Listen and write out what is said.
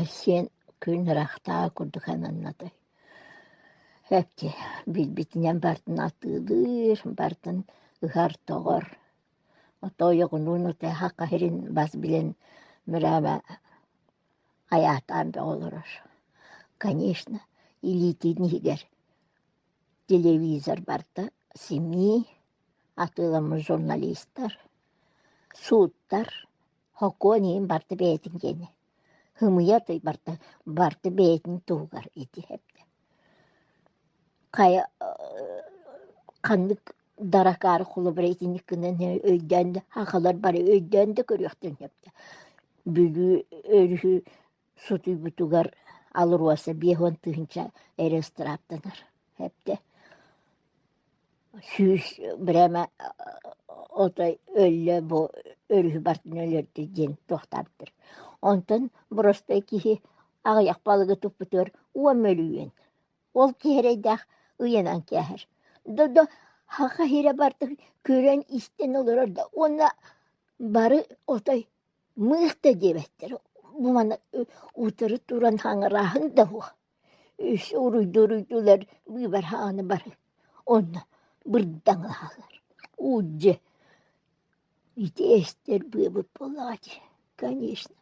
Айсен күн ыраахтааҕы курдук ананнатай. Эпти билбитинэн барытын атыылыыр, барытын ыһар-тоҕор. Ото ойоҕунуун ытыһа сирин бас билэн мөрөөмө айаатаан бөҕө олорор. Конечно, илиитин иһигэр телевизор барыта СМИ, атыыламмыт журналистар, сууттар, Хокуон иһин барыта бэйэтин диэни. Һымыйа той барыта барыта бэйэтин туһугар ити эптэ. Хайа ханнык даракаары холобура итинник гынан өйдөөн да сахалар бары өйдөөн да көрүөхтэрин сөптө. Бүлүү өрүһү сутуйбутугар АЛРОСА 50 тыһыынча эрэ ыстырааптанар эптэ. 100 бирээмэ отой өллө бу өрүһү барытын өлөрдө диэн туохтаабыттар. Онтон боростой киһи аҕыйах балыгы туппутугар 10 мөлүйүөн. Ол киһи эрэйдээх ыйанан кээһэр. Додо саха сирэ барытын көрөн истэн олорор да уонна бары отой мыых да диэбэттэр. Бу манна утары туран хаҥырааһын да суох. Үс уруйду-уруйдулар быыбар хааны бары. Онно бырдаҥалаһаллар. Уу дьэ, ити эстэр быабыт буоллаҕа дии, конечно.